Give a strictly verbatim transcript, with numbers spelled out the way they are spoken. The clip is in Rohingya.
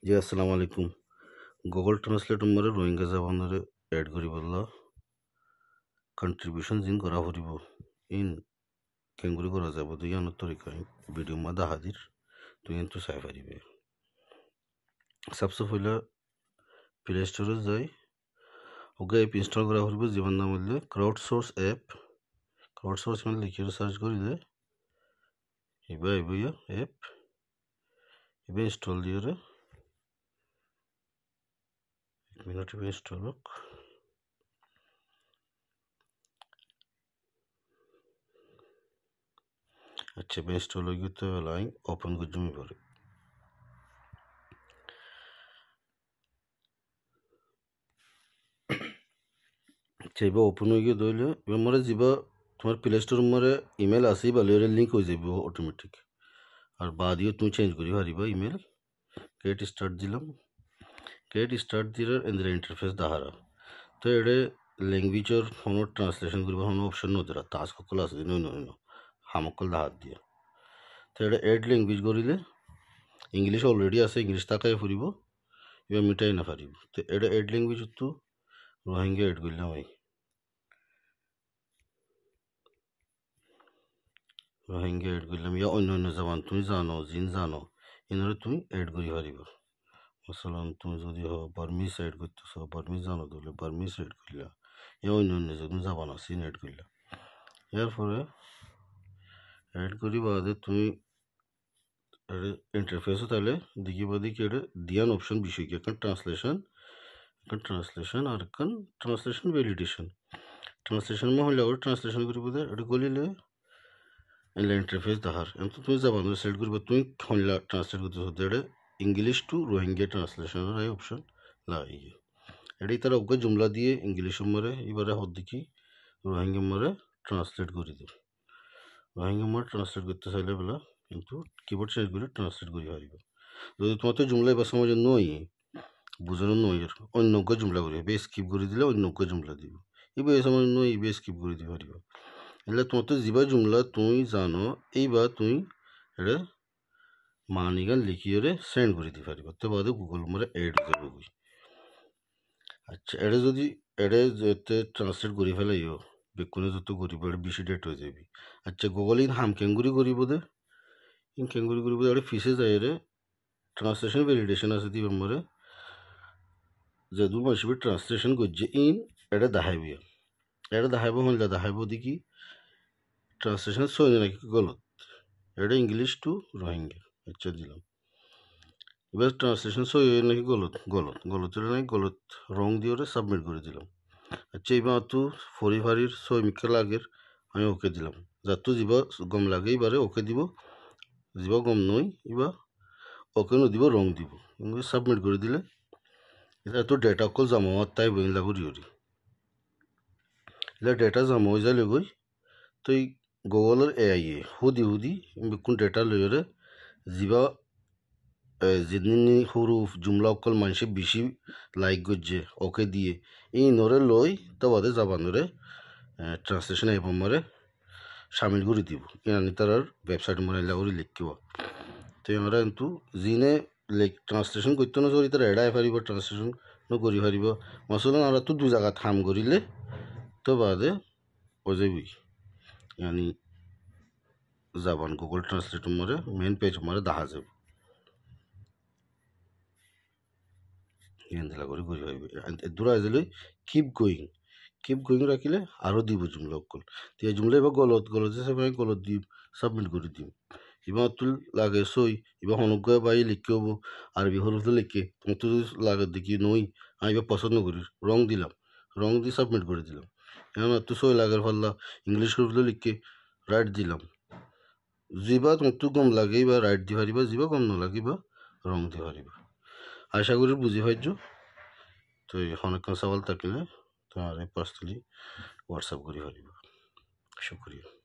Ji, assalamu alaikum. Google Translate or mazé Rohingya zabanore add goríbolla contribution zin gora foribo, in kengori gora zaibo de, iyanor torika video mazé dahá dir, tui intu sai faribe. Sabse foila Play Store ot zai, uggwá app install gora foribo, zibar nam óilde Crowdsource app. Crowdsource mane likí search goríle, iba aibo, iba app, iba install diyore, ek minit, iba install ók. Accá, iba install ói giyói, te ela añí open goijjum ibare. Accá, iba open ói giyói de óile, ibar mazé ziba tuáñr Play Store or mazé email asé, iba loiyore link ói zaibo automatic. Ar baade yó tuñí change gorí fariba email. Get start dilam. Get start dile endilla interface dahár. Te ede language or hono translation goribar hono option no der, task ókkol asé de, no, no, no, ham ókkol dahár diye. Te ede add language goríle English already asé, English táka foribo, iba mitai no faribo. Te ede add language ottu Rohingya add gorílam añí. Rohingya add gorílam, ya oinno oinno zaban tuñí zano, zin zano, inore tuñí add gorí fariba. Masalan, tuñí zodi ho Burmese add goitto so, Burmese zano de óile Burmese add goríla, ya oinno oinno zedún zaban asé, in add goríla. Yar fore add gorí baade tuñí ede interface ot aile dekiba de ki ede diyan option bicí, ekkán translation, ekkán translation, ar ekkán translation validation. Translation mane hoilla gori translation goribo de, ede golile endilla interface dahár. Ento tuñí zaban select goriba, tuñí hoilla translate goitto so de, ede English to Rohingya translation or ei option lagai. Ede itara uggwá jumla diye English or mazé, ibare hoó de ki Rohingya mazé translate gori de. Rohingya mazé translate goitto saile bela, kintu keyboard change gori translate gori fariba. Zodi tuáñttu jumla iba somajot no óiye, buzonot no óiye, oinno uggwá jumla gori, iba skip gori dile oinno uggwá jumla dibo. Iba somajot no óiye, iba skip gori di fariba. Ela tuáñttu ziba jumla tuñí zano, iba tuñí ede manigan likiyore send gori di fariba. Te baade Google or mazé add ói zaibo goi. Accá, ede zodi, ede zete translate gori félaiyo, bekkune zotó goribo, ede bicí data ói zaibo. Accá, Google in ham kengori goribo de, in kengori goribo de, ede fise zaiyore translation validation asé de ibar mazé, zedún manúic iba translation goijje in ede dahaibo. Ede dahaibo, hoilla dahaibo de ki translation sói naki golot. Ede English to Rohingya. Accá, dilam. Iba translation sói naki golot? Golot. Golot óile naki golot, wrong diyore submit gori dilam. Accá, iba añáttu fori farir, sói mikká lager, añí OK dilam. Zattu ziba gom lage ibare OK dibo, ziba gom no, iba OK no dibo, wrong dibo. Engori submit gori dile itarattu data ókkol zama ót táibo, endilla gori gori. Ila data zama ói zaile goi, toi Google or A I ye hudi hudi bekkún data loiyore ziba, e, zinni huruf jumla ókkol manúice bicí like goijje, OK diye, inore loi te baade zabanore, e, translation app or mazé camil gori dibo. Iyan itarar website or mazé endilla gori lekíba. Te añára kintu zine lek-, translation goitto no sori, itara ede ai fariba, translation no gori fariba. Masalan, añára to dui zagat ham gorile, to baade ói zaibo. Yani, zaban Google Translate or mazé, main page or mazé dahá zaibo. Endilla gori gori fariba. And e dura zile keep going. Keep going rakíle aró dibo jumla ókkol. Te jumla iba golot, golot, iba golot di submit gori dim. Iba añáttu lage sói, iba honó uggwá bái lekke óibo, Arobi huruf di lekke, tuáñttu zodi lage de ki no, añí iba fosón no gorir, wrong dilam, wrong di submit gori dilam. Ehón añáttu sói lager falla, English huruf di lekke, right dilam. Ziba tuáñttu gom lage iba right di fariba, ziba gom no lage iba wrong di fariba. Aca gorir buzi faijjo. Toi honó ekkán sawal tákile tuáñre personally WhatsApp gori fariba. Cúkuriya.